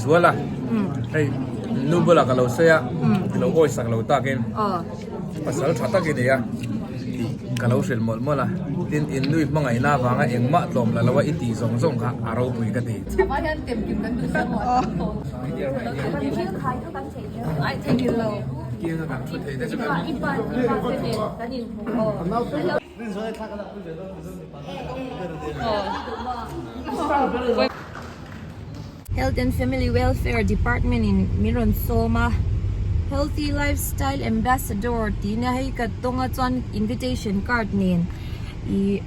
Zuala hei nu bulah ka lo sawi a i lo awi sak lo takin pasal tha tak i nei a tih ka lo hrilh mawlh mawlh a tin in nui hmangaihna avanga engmah tlawm la lo a i tih zawng zawng kha a ropui ka ti. Health and Family Welfare Department in min rawn sawm a, Healthy Lifestyle Ambassador tih nia hei ka tawng a chuan invitation card nen ih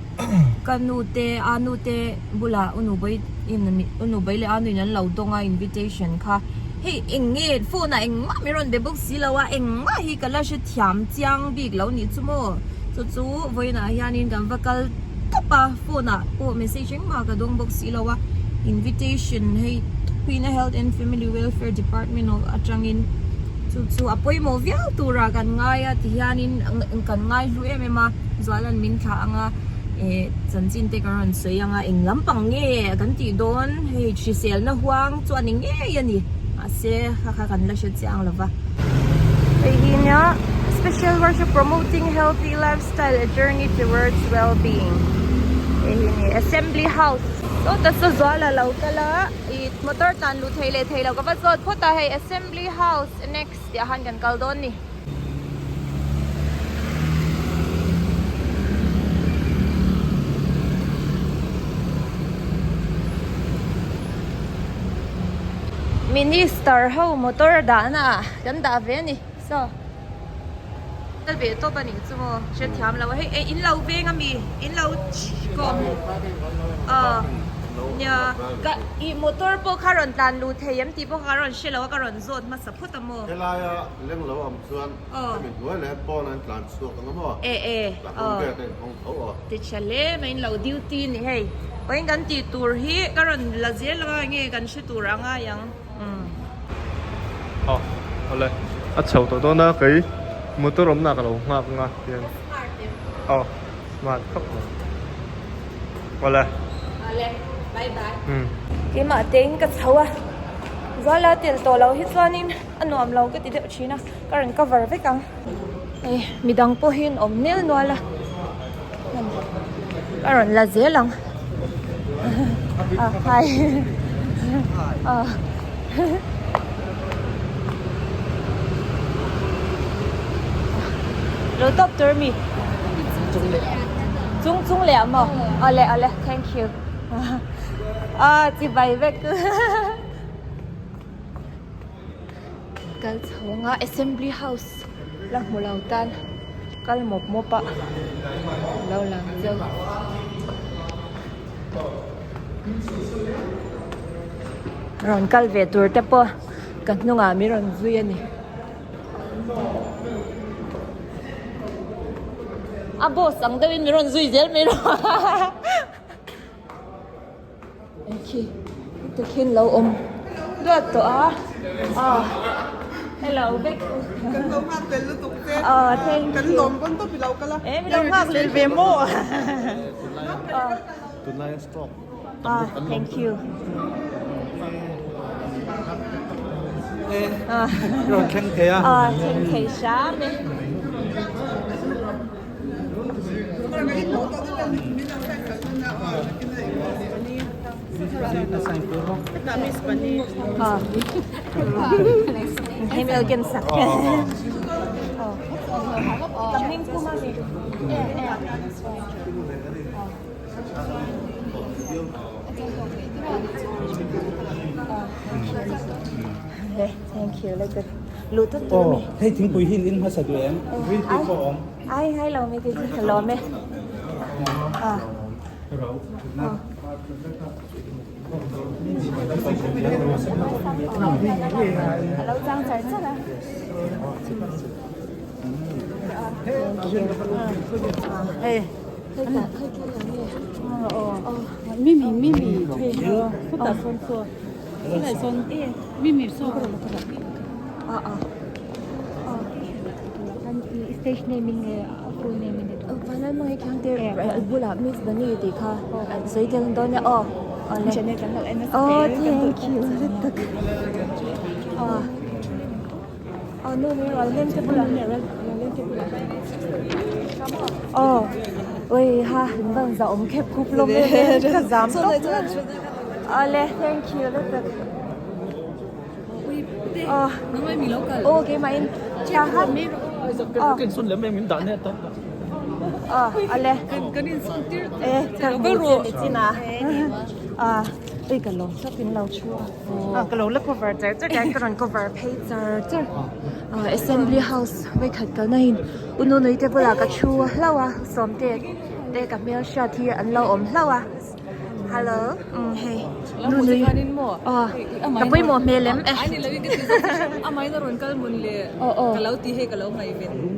ka nu te a nu te bulah u nubawi in u nubawi leh a nu in an lo dawng a invitation kha hei eng nge phone ah engmah min rawn be bawk si lo a engmah hi ka la hrethiam chiang bik lo nih chu maw chu chu vawiinah hianin kan va kal tawp a phone ah pawh message engmah ka dawng bawk si lo a invitation hei Queen a Health and Family Welfare Department of atangin chu chu a pawimawh viau turah kan ngai a tihianin kan ngai hlu em em a Zuala'n min thlah ang a eh chanchin te kan rawn sawi ang a eng lampang nge kan tih dawn hei hriselna huang chu a ni ngei a ni mahse kha kha kan la hre chiang lo va. Hei hi nia Special Workshop Promoting Healthy Lifestyle A Journey Towards Well-being hei hi ni Assembly House sawta saw zual a lo kal a ih motor tlan luh thei leh thei lo ka va zawt phawt a hei Assembly House next tih ah khan kan kal dawn a ni. Minister ho motor dahna ah kan dah ve a ni saw kal ve tawp a nih chu maw hrethiam lo a hei in lo veng ami in lo kawm aw nia ka ih motor pawh kha rawn tlan luh thei em tih pawh kha ka rawn hre lo a ka rawn zawt hmasa phawt a maw. Helaia leng lo awm chuan hemi hnuai leh pawn an tlan chhuak ang a maw? E e Tlahawm vel te inhawng tho aw. Ti tha hle mai in lo duty ni hei. Vawiin kan tih tur hi ka rawn la zel anga enge kan hre tur a ngai ang. Umm. Aw awle a chho tawh dawn a kei motor awmna ka lo nghak ang a tiang aw smart khawp mai awle. Awle bye bye. Umm. Keimah tein ka chho a Zuala tel tawh loh hi chuanin a nuam lo ka ti deuh thin a ka rawn cover vek ang hei midang pawhin awm nel nual a ka rawn la zel ang ah hi ah lo tawp tur mi chung chung leh ah maw awle awle thank you ah chibai vek. Kal chho anga assembly house la hmu lo tan kal mawp mawp a lo lang cheu rawn kal ve tur te pawh ka hnungah min rawn zui a ni a boss ang deuhin min rawn zui zel mai rawh. Khi tikhin lo awm duat tawh a aw hello vek kan lo nghak tel lutuk che aw thank you kan lawm pawn tawp i lo kal a e mi lo nghak lel ve maw Tunlai a stroke ah thank you ah rawn thleng thei a ah thleng thei hram e. Aw, hei thingpui hi in hmasa duh em? Green tea pawh a awm. Ai hai lo mi kei chu lawm e. Ah. Alo chang char char a. Hey. Mimi Mimi 不打算做，不打算 Mimi 说。 Ah ah. Stage name in nge a full name in Vanlalhmangaih khiang te bulah Miss Bunny tih kha an sawi tel dawn nia aw. Awle. Channel kan lo en nasa Oh, hle kan duh thank you. Lutuk. Aw. Aw nu mi rual lem te bulah. Aw. Ui ha in van za awm khep khup lawm em em ka zam tawp. Awle, thank you lutuk. Aw. Aw keimah in tha han. Aw. Aw ale. E ka hmu che ni chin a. A ui ka lawm tawp in lo thu a. A ka lo la cover char char khan ka rawn cover phei char char. A assembly house vawikhat kalna in u nunui te bulah ka thu hlauh a sawmte te ka hmelhriat hi an lo awm hlauh a. Hello umm hei nunui aw ka pawimawh hmel em eh aw aw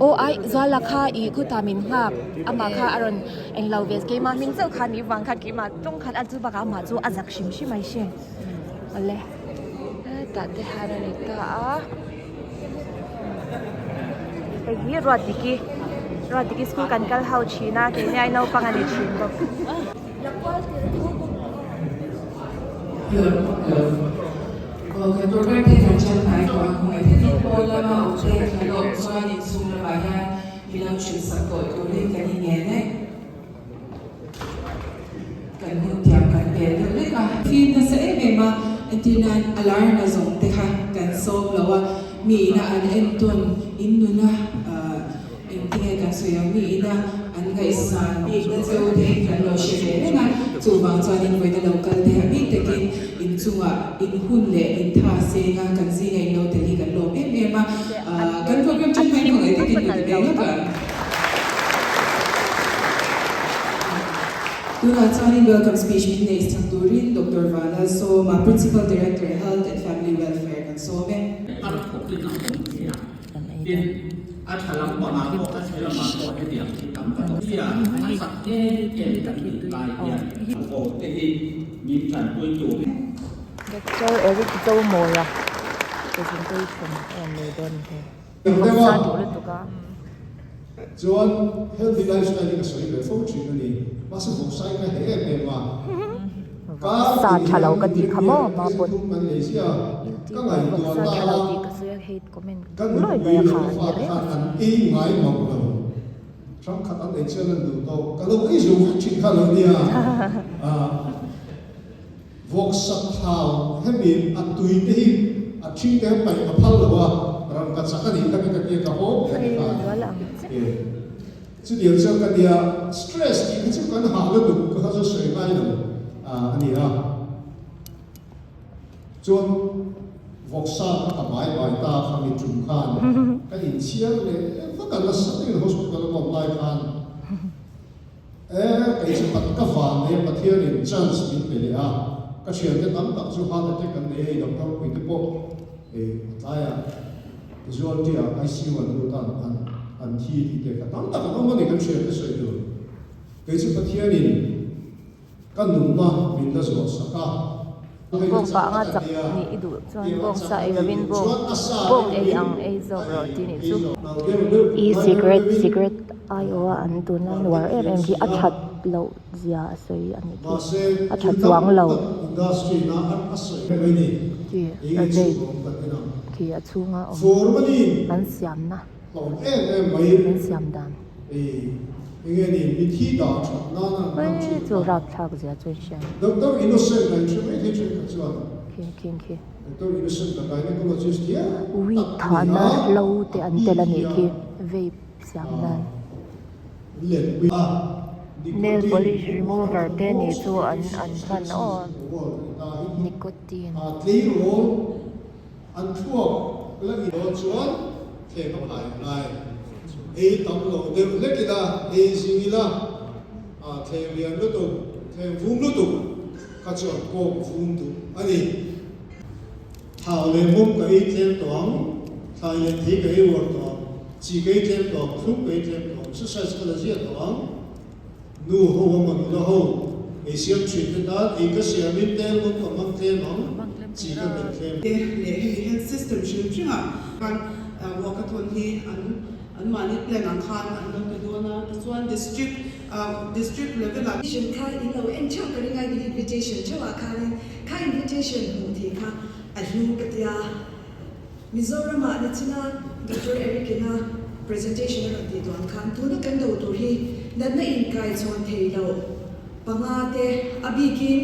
aw ai zuala kha ih khutah min nghak amah kha a rawn englo ve keimah hming chauh kha ni vang khan keimah tawng khan a chu bakah amah chu a zak hrim hrim mai hriat awle hetah te hian a ni ta a hei hi Ruatdiki Ruatdiki school kan kal ho thin a keini ai naupang a ni thin bawk. Kan hun thiam kan pel deuh lek a. Fim nasa em em a, entir nan a lar na zawng te kha kan sawm lo a, mi ina an entawn in nuna engtinge kan sawi ang, mi ina an ngaihsan bik na cheu te kan lo hre ve reng a, chuvang chuanin vawiina lo kal te a bik takin inchungah in hun leh in tha seng a, kan zinga in lo tel hi kan lawm em em a, kan program ṭan hmain khawngaih takin u ti ve lawk ang. Tunah chuanin welcome speech min neih chak turin Doctor Vana Sawma, Principal Director Health and Family Welfare kan sawm e. Har khawpin a awm thei a, tin a tha lam pangah pawh a chhe lamah pawh hetiang hi tam tak a awm. Tia a chak em em kan tih lai hian aw te hi min tanpui turin. Doctor Eric Zomawia presentation a rawn nei dawn a ni hei. Vawksa duh lutuk a. Chuan healthy lifestyle hi ka sawi ve fo thin a ni. Mahse vawksa hi ka heh em em a. Vawksa tha lo ka tih kha maw ma pawn. Kan nei zia ka ngaihtuah Vawksa ta tha lo a. tih ka sawi a hate comment Ka lawi nupui mai a leh kha ka a ni fa reng khan a an sin. ei ngai mang lo. Hrang khat an ei chian an duh tawk. Ka lo ei zo vek thin kha lo nia. Vawksa thau hemi a tui te hi a thing te paih a phal lo a, rangka chak a nih kha ka tia ka haw hle ni khan. E chutiang chuan ka tia stress tih kha chu kan hah lutuk ka kha chu sawi ngai lo a ni a. Chuan vawksa kha ka bai bai ta kha mi tum khan ka inchhiar leh vak a, nasa takin hospital a awm lai khan. E, kei chu pat ka van nei a, Pathianin chance min pe leh a, ka thiante tam tak chu heart attack an nei a, i doctor pui te pawh e a tlaiah casualty ah ICU an lut a, an an thi tih te kha tam tak an awm a ni kan thiante sawi tur. Kei chu Pathianin ka nunna min la zuah sak a. Bawng pah anga chak nih i duh chuan bawng sa ei lovin bawng bawng ei ang ei zawk rawh tih nih chu. E-cigarette cigarette aiawha an tuna nuar em em khi a that loh zia a sawi a nih khi a tha chuang lo khi a vape khi a chhunga awm an siamna an siam dan. Hei chu rapthlak zia chu in hria khi khi khi weed thahna hlo te an tel a nih khi vape siam nan nail polish remover te ni chu an an hman aw nicotine. An thuak la i dawn chuan thleng a phai ngai. Ei tam lo deuh hlek ila, ei zing ila, a thleng lian lutuk, thleng vum lutuk kha chuan kawng vum duh a ni. Thau leh mum ka ei tlem tawh ang, thlai leh thei ka ei uar tawh ang, chi ka ei tlem tawh ang, thlum ka ei tlem tawh ang, exercise ka la ziah tawh ang. Nu ho a manula ho, ei siam thin te tan ei ka siamin tel mum ka hmang tlem ang, chi ka melh tlem. Te leh hemi health system hrim hrim ah khan walkathon hi an an mahni plan ang khan an lo ti dawn a, tichuan district. District level ah. Invitation kha in lo en theuh ka ring a, in invitation theuh ah khanin kha invitation hmuh theih kha a hlu ka tia. Mizoram ah nichina Doctor Eric ina presentation a rawn tih duan khan tuna kan do tur hi natna inkai chhawn thei loh panga te a bikin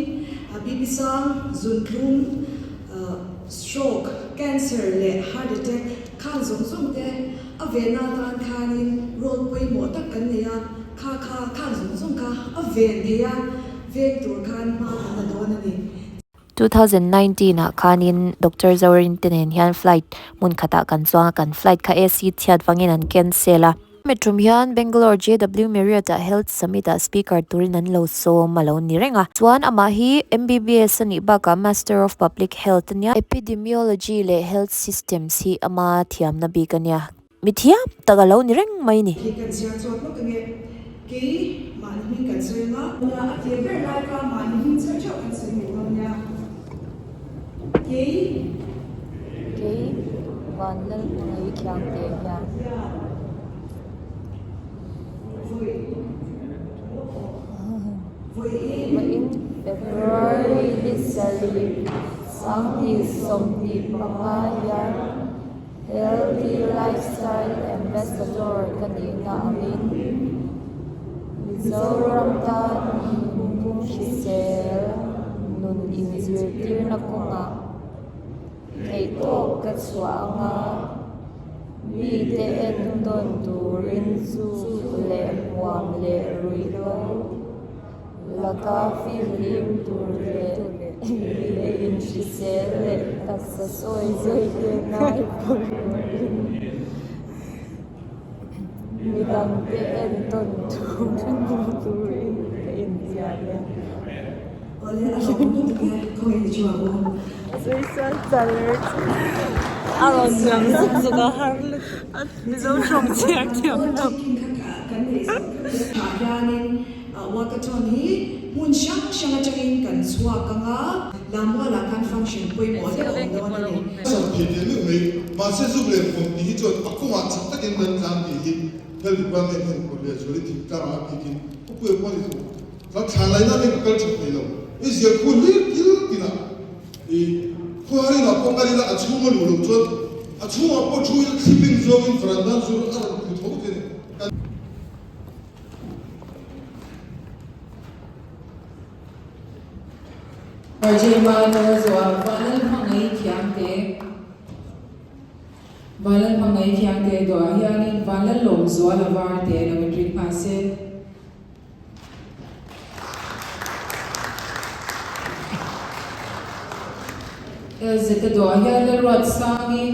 BP sang, zunthlum, stroke, cancer leh heart attack khan zawng zawng te a venna atan khanin role pawimawh tak kan nei a, kha kha khan zawng zawng kha a ven thei a, veng tur khan hma kan la dawn a ni. 2019 ah khanin Doctor Zorin te nen hian flight hmun khatah kan chuang a, kan flight kha AC chhiat vangin an cancel a. Hemi tum hian Bangalore JW Marriott ah Health Summit ah speaker turin an lo sawm a lo ni reng a. Chuan amah hi MBBS a nih bakah Master of Public Health a nia. Epidemiology leh Health Systems hi ama thiamna bik a nia. Mi thiam tak a lo ni reng mai ni. Khi kan chhiar chuak lawk ange. Kei mahni hming kan sawi anga. Nia a tir ber lai kha mahni hming cheuh cheuh kan sawi mai dawn nia. Kei. Kei Vanlalhmangaih Khiangte hian. Vawiin February ni sarih 2025 hian. Healthy Lifestyle Ambassador ka nihna angin Mizoram tan nunphung hrisel nun inzirtirna kawngah theihtawp ka chhuah anga mite entawn turin zuk leh hmuam leh ruihhlo Laka fimhlim tur leh leh inhrisel leh taksa sawi zawi te ngai pawimawhin midangte entawn turin ka intiam e. A rawn lang zuk zuk a har lutuk. Mizo tawng chhiar thiam lo. Walkathon hi hmun hrang hrang atangin kan chhuak ang a, Lammualah khan function pawimawh deuh a awm dawn a ni. Sam thei teh meuh mai, mahse zuk leh hmuam tih hi chuan a kawngah chak takin kan tlan tih hi Health Department hian kawr leh zualin thingtlangah a bikin khawpui a pawh a ni thung. Chuan thlan laina nen ka kal tha thei lo. I zial khu hlir thil tinah i khuaharin ah pawh kal ila a chhung a luh loh chuan a chhungah pawh thu ila thlipin zawngin varandan zur a rawn khu tho te ni. Kan. Parjema kala zuah Vanlal hmangaih thiamte Vanlal hmangaih thiamte dawhah hianin Vanlal lawm zual a var te lo in ring nghal se. LZ a dawhah hian Lalruatsangi.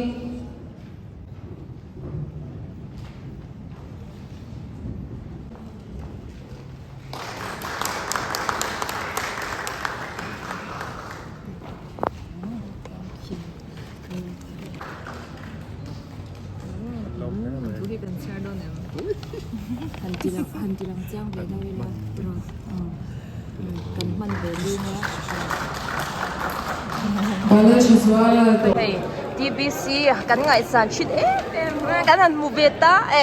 TBC kan ngaihsan thin em em kan han hmu ve ta e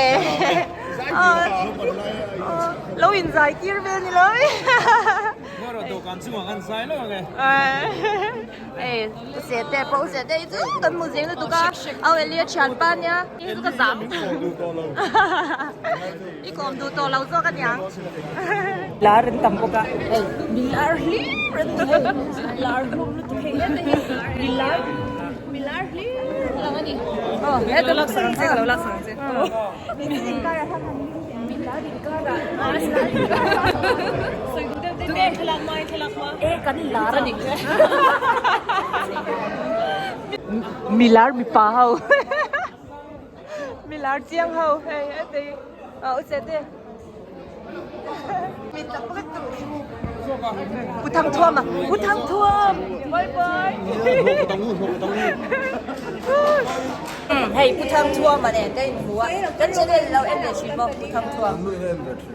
lo in zai tir vel ni lo e se te pawh se te chu kan hmu zing lutuk a au Elia thianpa nia chu ka zam i kawm duh tawh lo zawk aniang lar an tam bawk a mi lar hlir an ni hei lar hlawm lutuk hei mi lar mi lar hlir lang ani aw he lo lak sak ang che ka lo lak sak ang che mi lar inkar ah mi lar inkar ah sawi duh deuh deuh thlalak mai thlalak mai e kan lar ani mi lar mipa ho Mi lar chiang ho hei heti a u che te mi tak lutuk Pu Thangthuam a Pu Thangthuam bye bye hei Pu Thangthuam a nen ka inhmu a kan channel lo en ve thin maw Pu Thangthuam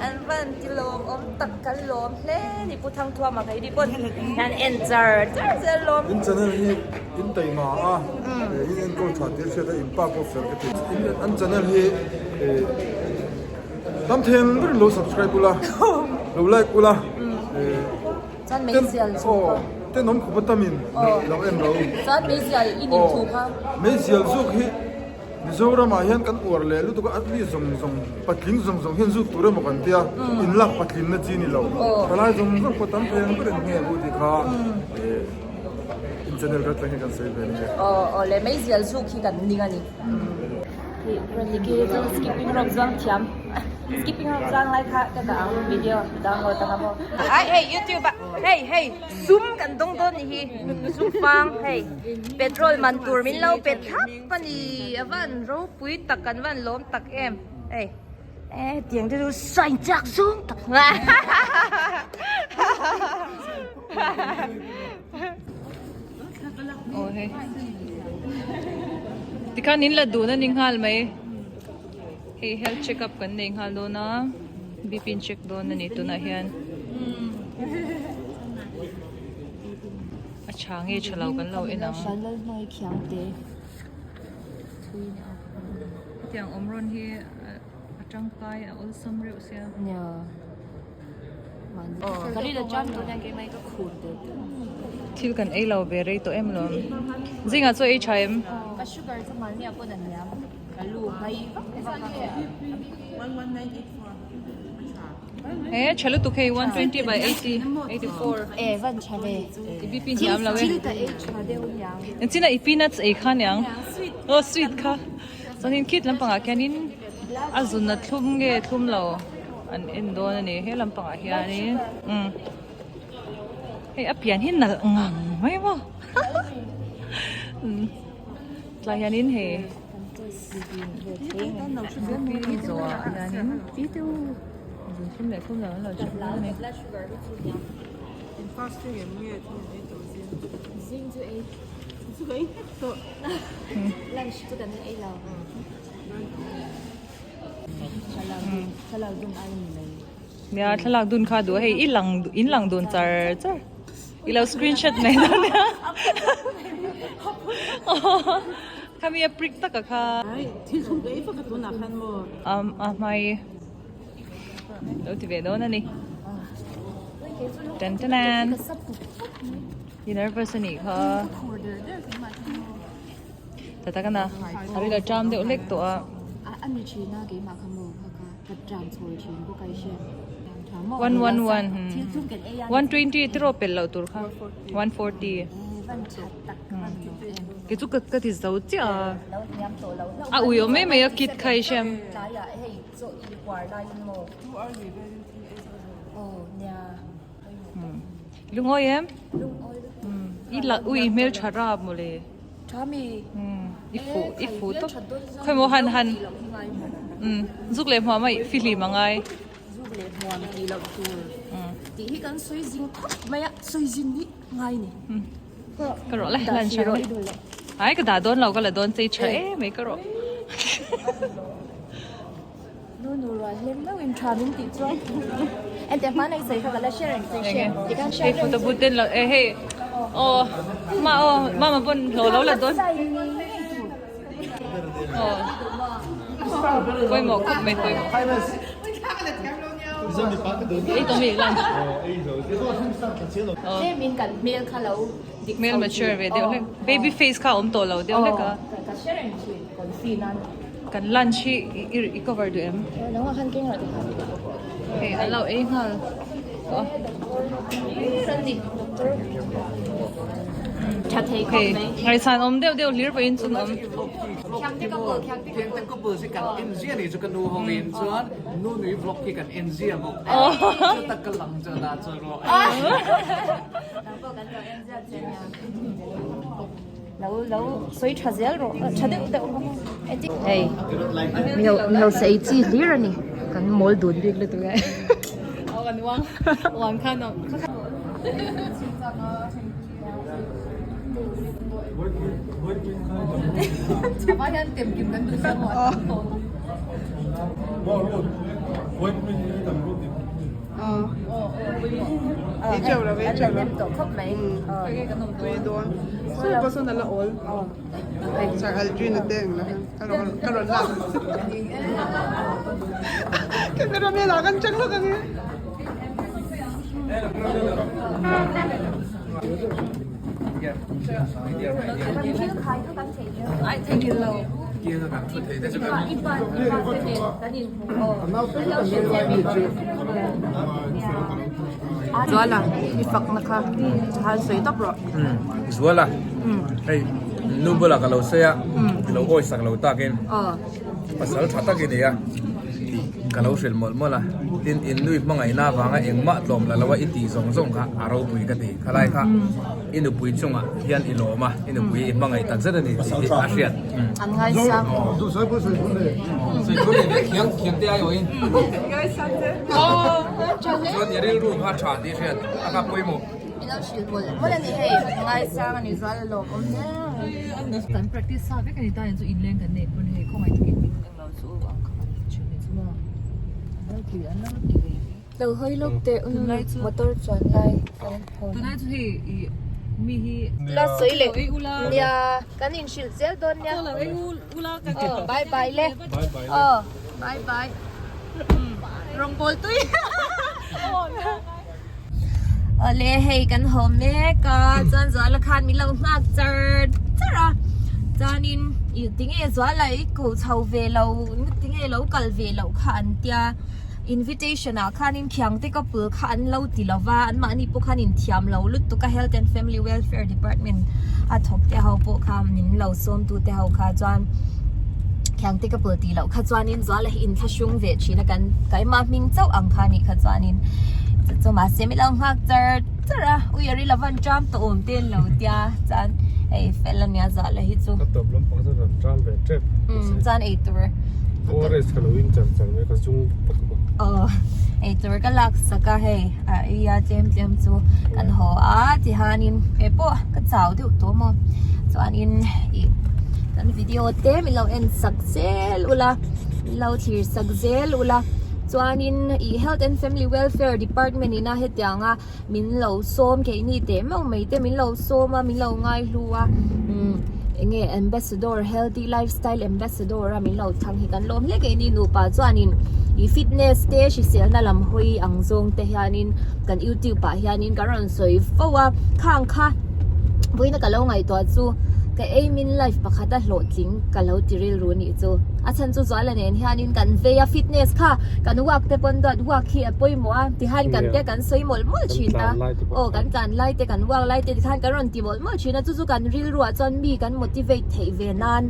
an van ti lawm awm tak kan lawm hle ni Pu Thangthuam a kei ni pawn hian en char char zel lawm In channel hi In taima a, in enkawl tha tir hriat a, in pa pawh fel ka ti. An channel hi. Tam thei ang ber lo subscribe ula, lo like ula. Chuan meizial zuk kha. Tenawm khawp a tamin lo en ro. Chuan meizial i nin thu kha. Meizial zuk hi Mizoram ah hian kan uar leh lutuk a, atli zawng zawng, patling zawng zawng hian zuk tur emaw kan tia, inlak patlinna chi ni lo. Palai zawng zawng pawh tam thei ang ber in nge bu tih kha in channel kal tlang hi kan sawi ve nia. Aw aw le meizial zuk hi kan ning a ni. Skipping rope zuang thiam skipping rope zuang lai kha ka dah ang video download ang maw. Ai hei youtube ah hei hei sum kan dawng dawn ni hi sum fang hei petrol man tur min lo pe thlap a ni a van ropui tak kan van lawm tak em hei e tiang te chu sign chak zawng tak Aw hei. Tikhan in la dun a ni nghal mai. Hei health check up kan nei nghal dawn a. BP in check dawn a ni tunah hian. A tha nge tha lo kan lo en ang. Hetiang awm rawn hi a tangkai a awlsam reuh sia. Thil kan ei lo ve rei tawh em lo. Zingah chu ei tha em? E tha lutuk hei 120 by 80 84. E van tha ve. I BP hniam lo e. Engchina i peanuts ei kha niang. Oh sweet kha. Chuanin khit lampangah khianin a zun a thlum nge thlum lo an en dawn a ni he lampangah hianin umm hei a pian hi nalh ngang mai maw umm tlai hianin hei pi zawhah hianin zun thlum leh thlum lo an lo check dawn a ni. Nia thlalak dun kha duh a hei i lang in lang dun char char i lo screenshot mai dawn nia khami a prick taka kha a hmai lo ti ve dawn a ni tan tan an i nervous a nih kha ta tak ana a ril a ṭam deuh hlek tawh a. 111 120 tiraw pel loh tur kha 140 kei chu ka ti zo chiah a a ui awm mai mai a kit kha i hriam. Lungawi em? I la ui hmel tha rap mawle. Tha mi. I fu i fu tawp. Khawi maw han han zuk leh hmuam a i fihlim a ngai. Zuk leh hmuam tih loh tur. Tih hi kan sawi zing khawp mai a, sawi zin hi ngai ni. Ka rawh le lan hrang le. Ai ka dah dawn lo ka la dawn chei tha em mai ka rawh. Nu nu rual hlem meuh in tha min tih chuan ente hma nei sawi kha ka la share ang che share ti khan share hei photo booth ten lo eh hei aw ma aw mama pawn hlawh lo la dawn aw pawimawh khawp mai pawimawh ei tawh mi lan aw min kan hmel kha lo dik hmel mature ve deuh hlek baby face kha awm tawh lo deuh hlek a ka share ang thin confi nan Kan lunch hi i cover duh em? Nangmah khan keng rawh ti kha. Hei an lo ei nghal tawh a. Tha thei khawp mai. Hei ngaihsan awm deuh deuh hlir pawhin chun awm. Khiangte couple khiangte couple. Khiangte couple hi kan en zia ni chu ka nu ho in chuan nu nui vlog hi kan en zia bawk. Chuta ka lang chu a chuan rawh. Nang pawh kan lo en zia che nia. Lo lo sawi tha zel rawh tha deuh deuh hei mi hausa ei chi hlir a ni kan mawl dun bik lutuk e aw kan uang uang khan awm Ei teuh lo, ei teuh lo. Tui dawn. Sir pawh sawn a la awl. Sir Aldrin a te ang la khan ka rawn ka rawn lak. Camera man ah kan chang hlawk ang e. Zuala, i fakna kha han sawi tawp rawh. Zuala, hei nu bulah ka lo sawi a, i lo awi sak lo takin pasal tha tak i nei a tih ka lo hrilh mawlh mawlh a. Tin, in nui hmangaihna avanga engmah tlawm la lo a i tih zawng zawng kha a ropui ka ti. Khalai kha i nupui chungah hian i lawm a, i nupui i hmangaih tak zet a ni tih hi a hriat. An ngaisang. Sawi leh khiang khiang te ai awhin. Chuan i rilru kha tha tih hriat a kha pawimawh. I lo hrilh mawlh mawlh a ni hei ngaisang a ni zual a lawm awm hle mai. Kan practice sa vek a ni ta chu inleng kan nei pawn hei khawngaih takin min englo chu ang kha kan ti thin ni chu maw an lo ti an lo ti ve. Lo hawi lawk teh u motor chuan lai kan hawn. Tunlai chu hei i mi hi. La sawi leh nia kan inhrilh zel dawn nia. Aw bye bye le. Aw bye bye. Rawngbawl tui. Awle hei kan haw mek a chuan Zuala khan min lo nghak char char a chuanin ih tinge Zuala i ko chho ve lo tinge lo kal ve loh kha an tia invitation ah khanin khiangte couple kha an lo ti lo va anmahni pawh khan inthiam lo lutuk a health and family welfare department a thawk te ho pawh kha min lo sawm tu te ho kha chuan khiangte couple tih loh kha chuanin Zuala hi inthlahrung ve thin a kan keimah hming chauh ang kha anih kha chuanin chu chu mahse min lo nghak char char a ui a ril avan ṭam tawh awm te an lo tia chuan hei fel ania Zuala hi chu Ka tawp lampang chu rawn ṭam ve ṭep chuan eitur ORS ka lo in char char mai ka zung pak a. Aw eitur ka lak sak a hei a ei a tlem tlem chu kan haw a tihianin kei pawh ka chau deuh tawh maw chuanin ih kan video te min lo en sak zel ula min lo thlir sak zel ula chuanin ih health and family welfare department ina hetianga min lo sawm keini teh meuh mai te min lo sawm a min lo ngai hlu a umm enge ambassador healthy lifestyle ambassador a min lo thlang hi kan lawm hle keini nupa chuanin ih fitness te hriselna lam hawi ang zawng te hianin kan youtube ah hianin kan rawn sawi fo a khang kha vawiina ka lo ngaihtuah chu ka ei min life pakhat a hlawhtling ka lo ti rilru anih chu a chhan chu Zuala nen hianin kan vei a fitness kha kan walk te pawn dawt walk hi a pawimawh a tihian kan te kan sawi mawlh mawlh thin a aw kan tlan lai te kan walk lai te tikhan kan rawn ti mawlh mawlh thin a chu chu kan rilruah chuan mi kan motivate theih ve nan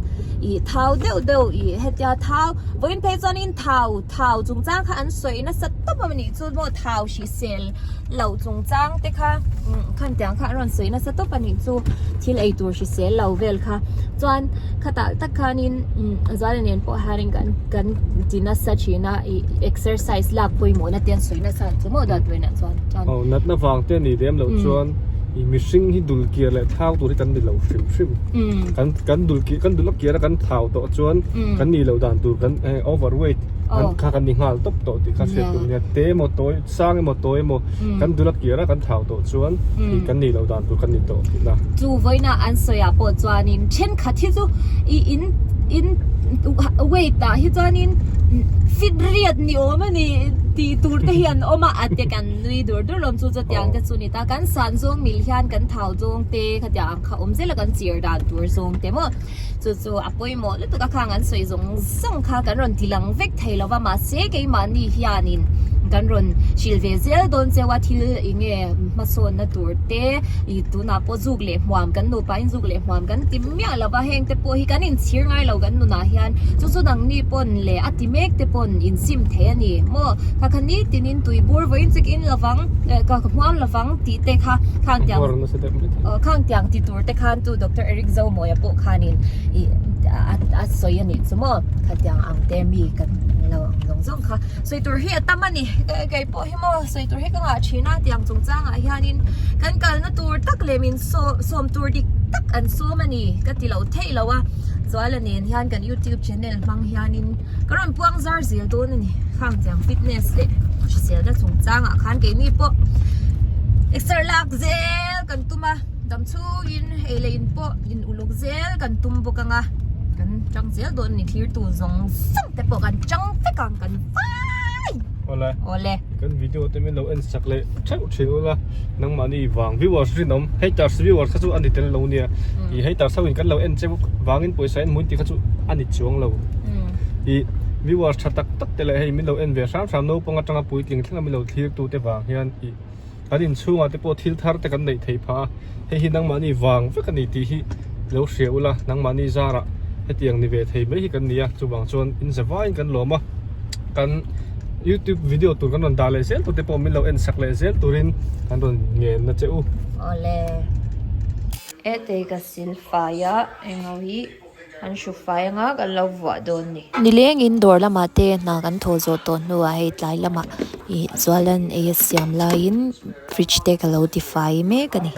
ih thau deuh deuh ih hetia thau vawiin phei chuanin thau thau chungchang kha an sawi nasa tawp a nih chu maw thau hrisel loh chungchang te kha khan tiang kha an rawn sawi nasa tawp a nih chu thil ei tur hrisel lo vel kha chuan khatah tak khanin Zuala nen pawh hianin kan kan ti nasa thin a ih exercise lak pawimawhna te an sawi nasa chu maw dan tuinah chuan chuan Aw natna vang te a nih lem loh chuan ih mihring hi dul kir leh thau tur hi kan ni lo hrim hrim kan kan dul kir kan dul a kir a kan thau tawh chuan kan nih loh dan tur kan overweight kan kha kan ni nghal tawp tawh tih kha hriat tur a nia te emaw tawi sang emaw tawi emaw kan dul a kir a kan thau tawh chuan ih kan nih loh dan tur kan ni tawh tih na. Chu vawiina an sawi ah pawh chuanin thenkhat hi chu ih in in weight ah hi chuanin fit riat ni awm a ni tih tur te hi an awm a a te kan nui dur dur lawm chu chutiang te chu ni ta kan san zawng mil hian kan thau zawng te khatiang ang kha awm zel a kan chir dan tur zawng te maw. Chu chu a pawimawh lutuk a khang an sawi zawng zawng kha kan rawn ti lang vek thei lo va mahse keimahni hianin kan rawn hrilh ve zel dawn cheu a thil eng nge hmasawnna tur te ih tunah pawh zuk leh hmuam kan nupa in zuk leh hmuam kan ti miah lo va heng te pawh hi kan inchhir ngai lo kan nunah hian chu chu nangni pawn leh a ti mek te pawn insim thei a ni maw kha kha nitinin tui bur vawiin chik in lovang eh ka hmuam lovang tih te kha khang tiang khang tiang ti tur te khan chu Doctor Eric Zomawia pawh khanin ih a a sawi a nih chu maw khatiang ang te mi kan lo ang zawng zawng kha sawi tur hi a tam a ni kei pawh hi maw sawi tur hi ka ngah thin a tiang chungchangah hianin kan kalna tur tak leh min sawm sawm tur dik tak an sawm a ni ka ti lo theih lo a Zuala nen hian kan youtube channel hmang hianin ka rawn puang zar zel dawn a ni khang tiang fitness leh. Hriselna chungchangah khan keini pawh exer lak zel kan tum a, dam chhungin ei leh in pawh in uluk zel kan tum bawk ang a, kan tang zel dawn a ni thlirtu zawng zawng te pawh kan tang vek ang kan vai! Awle. Awle. Kan video te min lo en sak leh theuh thin ula nangmahni vang viewers rinawm haters viewers kha chu a ni tel lo nia ih haters ho in kan lo en che vangin pawisa en hmuin tih kha chu a ni chuang lo ih viewers tha tak tak te leh hei min lo en ve hram hram naupang atanga puitling thlenga min lo thlir tu te vang hian ih kan inchhungah te pawh thil thar te kan neih theih phah a hei hi nangmahni vang vek a ni tih hi lo hria ula nangmahni zarah hetiang ni ve thei mai hi kan ni a chuvang chuan in za vaiin kan lawm a kan youtube video tur kan rawn dah leh zel tur te pawh min lo en sak leh zel turin kan rawn ngen na che u. Awle. Hetei ka silfai a engho hi. An hru fai anga kan lo vuah dawn ni. Nilengin dawr lamah te hna kan thaw zawh tawh hnuah hei tlai lamah ih Zualan ei a siam laiin fridge te ka lo ti fai mek a ni.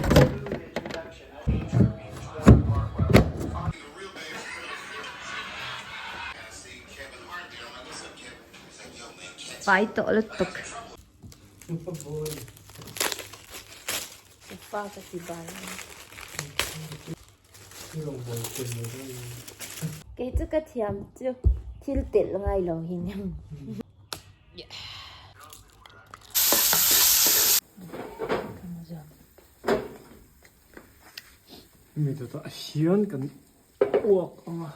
Fai tawh lutuk. Upa ka ti bai a ni. Kei chu ka thiam chu thil telh ngai lo hi nia. Mi tawh hian kan uak ang a.